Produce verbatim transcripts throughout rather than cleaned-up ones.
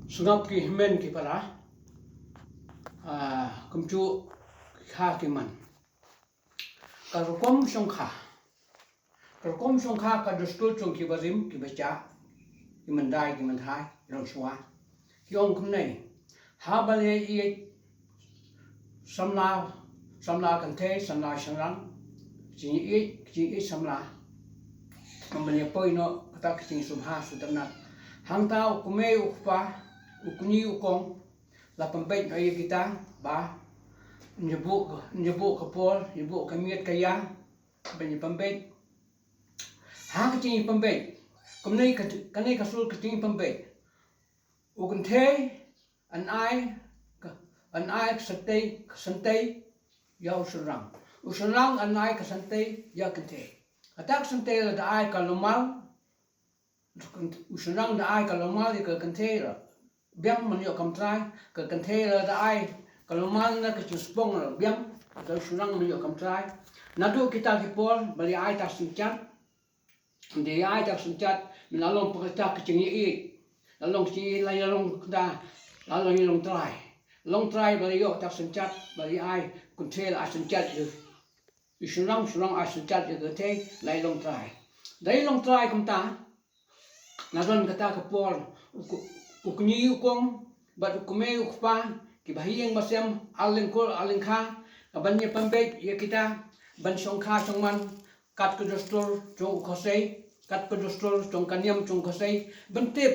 Sngap ki hynmen ki para, ah, kumjuh ki kha ki man. Ka rukom shongkha. Ka rukom shongkha, ka dustur jong ki barim, ki bajah, ki myndai, ki myntoi, ki longshuwa. Ki ong kumne. Haba la ïeit samla, samla kynthei, samla shynrang. Jingïeit, jingïeit samla. Kumne poi noh kata ka jingsngewbha sngewtynnat. Hangta u kmie u kpa, u kñi u kong, la pynbeit noh ïa kita, ba, ïa buh, ïa buh ka por, ïa buh ka miet ka ïa, ban ïa pynbeit. Ha ka jingïapynbeit. Kumne ka, kane ka sur ka jingïapynbeit. U kynthei, yn ai, ka, yn ai ka syntei, ka syntei, ïa u shynrang. U shynrang yn ai ka syntei, ïa u kynthei. Kata ka syntei lada ai ka longmar, u shynrang da ai ka longmar ïa ka kynthei la biang, man ïoh kam trai, ka kynthei lada ai ka longmar na ka jingspong la biang, da u shynrang man ïoh kam trai. Naduh kita ki por, ba la ai ta synjat, da ai ta synjat, mynta la long pyrta ka jingïeit, la long ka jingïeit, la ïa long kata, la long ïa long trai. Long trai ba la ïoh ta synjat, ba la ai, kynthei la ai synjat ïa u shynrang, shynrang ai synjat ïa ka kynthei, la ïa long trai. Da ïa long trai kumta, na don kata ka por, u ku-, u kñi u kong, bad u kmie u kpa, ki bahaïing basem, ar lyngkur ar lyngkha, ka ban ïa pynbeit ïa kita, ban shongkha shongman, kat ka dustur jong u Khasi, kat ka dustur jong ka niam jong u Khasi, ban tip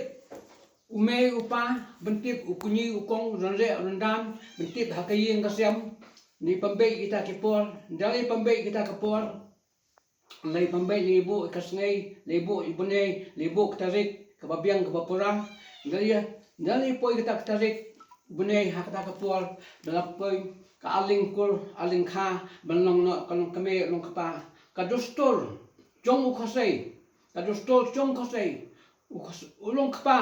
u mei u pa, ban tip u kñi u kong, u rynreh u ryndan, ban tip ha ka ïing ka sem, la pynbeit kita ki por, da la pynbeit kita ki por, la pynbeit, la buh ka sngi, la buh i bnai, la buh ka tarik, kaba biang kaba pura. Da la, da la poi kata ka tarik, bnai ha kata ka por, da la poi ka ar lyngkur ar lyngkha, ban long noh ka longkmie longkpa. Ka dustur jong u Khasi, ka dustur jong u Khasi, u Khas-, u longkpa,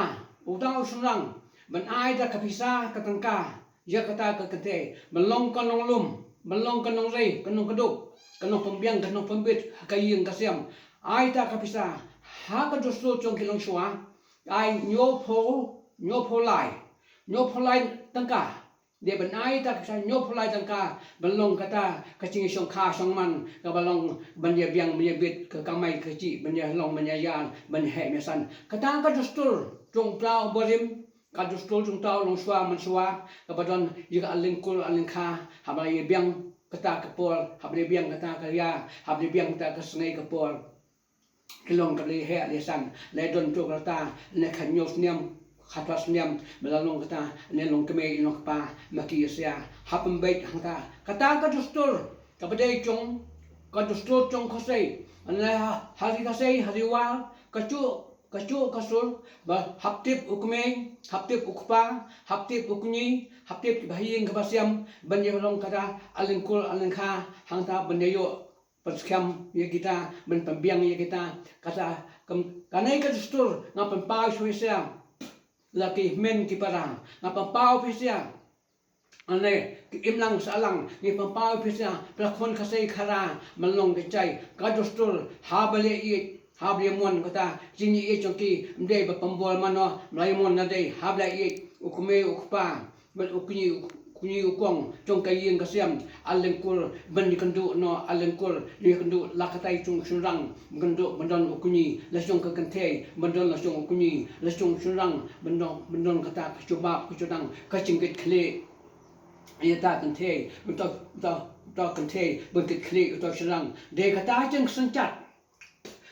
u dang u shynrang, ban ai da ka pisa ka tyngka ïa kata ka kynthei, ban long ka nonglum, ban long ka nongri, ka nongkdup, ka nongpynbiang, ka nongpynbit ha ka ïing ka sem. Ai ta ka pisa ha ka dustur jong ki longshuwa, ai hynñiewphew, hynñiewphew lai, hynñiewphew lai tyngka. Dei ban ai ta ka pisa hynñiewphew lai tyngka, ban long kata ka jingïashongkha shongman, kaba long ban ïa biang, ban ïa bit, ka kamai ka jih, ban ïa long, ban ïa ïar, ban ïa heh ïa san. Kata ka dustur jong uta u barim, ka dustur jong uta u longshuwa manshuwa, kaba don ïa ka ar lyngkur ar lyngkha, haba la ïa biang kata ka por, haba la ïa biang kata ka ïa, haba la ïa biang kata ka sngi ka por. Ki long kaba la ïa heh la ïa san, la ïa don to ka rta, ne khathynñiew snem, khatphra snem, ba la long kata, ne longkmie longkpa, ma ki ïa sia, ha pynbeit hangta. Kata ka dustur, kaba dei jong, ka dustur jong u Khasi, ne ha, ha ri Khasi, ha ri War, kajuh, kajuh ka sur, ba hap tip u kmie, hap tip u kpa, hap tip u kñi, hap tip ki bahaïing ki basem, ban ïa long kata, ar lyngkur ar lyngkha, hangta ban ïa ïoh pynskhem ïa kita, ban pynbiang ïa kita, kata, kam, kane ka dustur, nga pynpaw shuh ïa sia, la ki hynmen ki para, nga pynpaw phi sia, ane, ki imlang sahlang, ngi pynpaw phi sia, para khun Khasi khara, ban long ki jait, ka dustur, haba la ïeit, haba la mon kata, jingïeit jong ki, ym dei ba pynbor mano, ba la mon na dei, haba la ïeit, u kmie u kpa, bad u kñi, u kñi u kong, jong ka ïing ka sem, ar lyngkur, ban ïakynduh noh, ar lyngkur, ïakynduh, la katai jong u shynrang, ban kynduh, ban don u kñi, la jong ka kynthei, ban don la jong u kñi, la jong u shynrang, ban don, ban don kata ka jubab, ka judang, ka jingkitkhlieh ïa uta u kynthei, uta, uta, uta u kynthei, ban kit khlieh ïa uta u shynrang. Dei kata ka jingsynjat.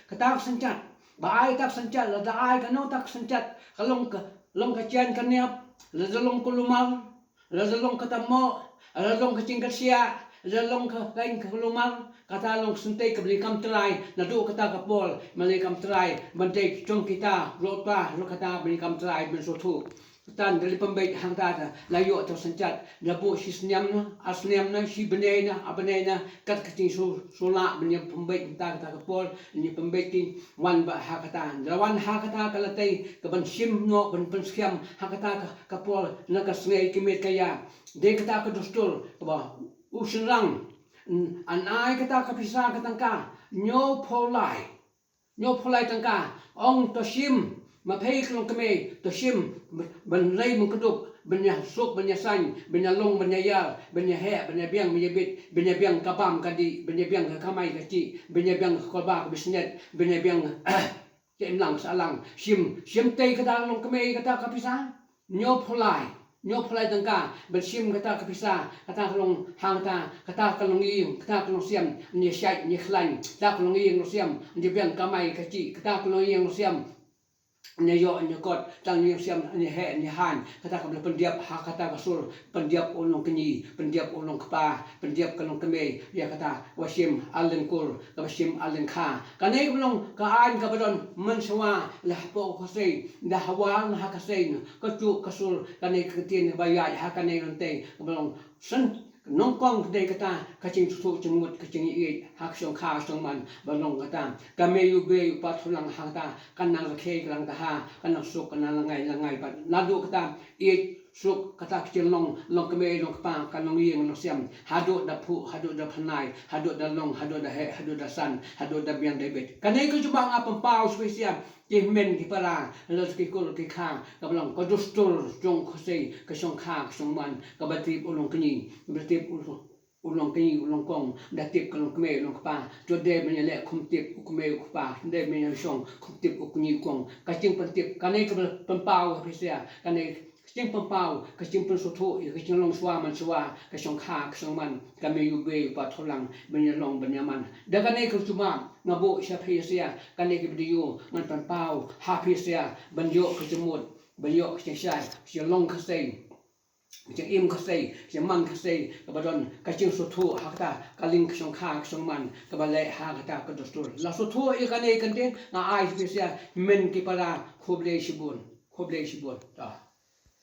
Kata ka synjat. Ba ai kata ka synjat, lada ai kano kata ka synjat, ka long ka, long ka jaiñ ka niap, lada long ka longmar, lada long kata moh, lada long ka jingkyrsiah, lada long ka, ka, ka longmar, kata long ka syntei kaba la ïakam trai, naduh kata ka por, ba la ïakam trai, ban dei jong kita, ruh ta, ruh kata, ba la ïakam trai, ban sngewthuh. Kata da la pynbeit hangta, la ïoh ta synjat, la buh shi snem na, ar snem na, shi bnai na, ar bnai na, kat ka jingshu, shu lah ban ïa pynbeit hangta kata ka por, ïa pynbeit ki wan bha ha kata. Da wan ha kata ka lynti, ka ban shim noh, ban pynskhem, ha kata ka, ka por, na ka sngi ka miet ka ïa. Dei kata ka dustur, kaba u shynrang, yn, yn ai kata ka pisa ka tyngka, hynñiewphew lai. Hynñiewphew lai tyngka, ong to shim, Ma phi ka long kmie, to shim ban lei ban kdup, ban ïa suk, ban ïa saiñ, ban ïa long, ban ïa ïar, ban ïa heh, ban ïa biang, ban ïa bit, ban ïa biang ka bam ka dih, ban ïa biang ka kamai ka jih, ban ïa biang ka kolba ka bisnet, ban ïa biang ka imlang sahlang. Shim, shim tei kata ka long kmie, kata ka pisa. Hynñiew phew lai, hynñiew phew lai tyngka ban shim kata ka pisa, kata ka long hangta, kata ka long ïing, kata ka long siam, hynñiew shait, hynñiew khlaiñ, kata ka long ïing long siam, hynñiew biang kamai ka jih, kata ka long ïing long siam, hynñiew ïoh, hynñiew kot, kata ka long ïing long siam, hynñiew heh, hynñiew haiñ, kata ka long pyndiap ha kata ka sur, pyndiap u long kñi, pyndiap u long kpa, pyndiap ka long kmie, ïa kata, wa shim ar lyngkur, kaba shim ar lyngkha. Kane ka long ka aiñ kaba don mynshuwa la hapoh ka sei, da hawa na ha ka sei, ka juk ka sur, kane ka ktien ba ïaid ha kane ka ktien, kaba long san nyngkong ka dei kata, ka jingsngewthuh jingmut ka jingïeit, ha ka shongkha shongman, ba long kata, ka mei u bei u pa thulang ha kata, ka nang rakhe ka lang ta ha, ka nang suk, ka nang langai, langai, ba naduh kata, ïeit, suk, kata ka jinglong, long kmie, long kpa, ka long ïing, long siam, haduh da phuh, haduh da phanai, haduh da long, haduh da heh, haduh da san, haduh da biang da bit. Kane ka jubab nga pynpaw sha phi sha ki hynmen ki para, la ki kur ki kha, kaba long ka dustur jong ka sei, ka shongkha, ka shongman, kaba tip u long kñi, kaba tip u long u long kñi, u long kong, da tip ka long kmie, u long kpa. To dei ban ïaleh kumtip u kmie u kpa, to dei ban ïashong kumtip u kñi u kong. Ka jingpyntip, kane ka pynpaw ha phi sha, kane ka jingpynpaw, ka jingpynsngewthuh ïa ka jinglong shuwa man shuwa, ka shongkha, ka shongman, ka mei u bei u pa thulang, ban ïalong, ban ïaman. Da kane ka jubab nga buh sha phi sha, kane ka video ngan pynpaw ha phi sha, ban ïoh ka jingmut, ban ïoh ka jingshai, ka jinglong ka sei, ka jingim ka sei, ka jingman ka sei, kaba don ka jingsngewthuh ha kata ka liang ka shongkha ka shongman, kaba leh ha kata ka dustur. La sngewthuh ïa kane ka ktien, nga ai sha phi sha, hynmen ki para, khublei shibun, khublei shibun. Ta.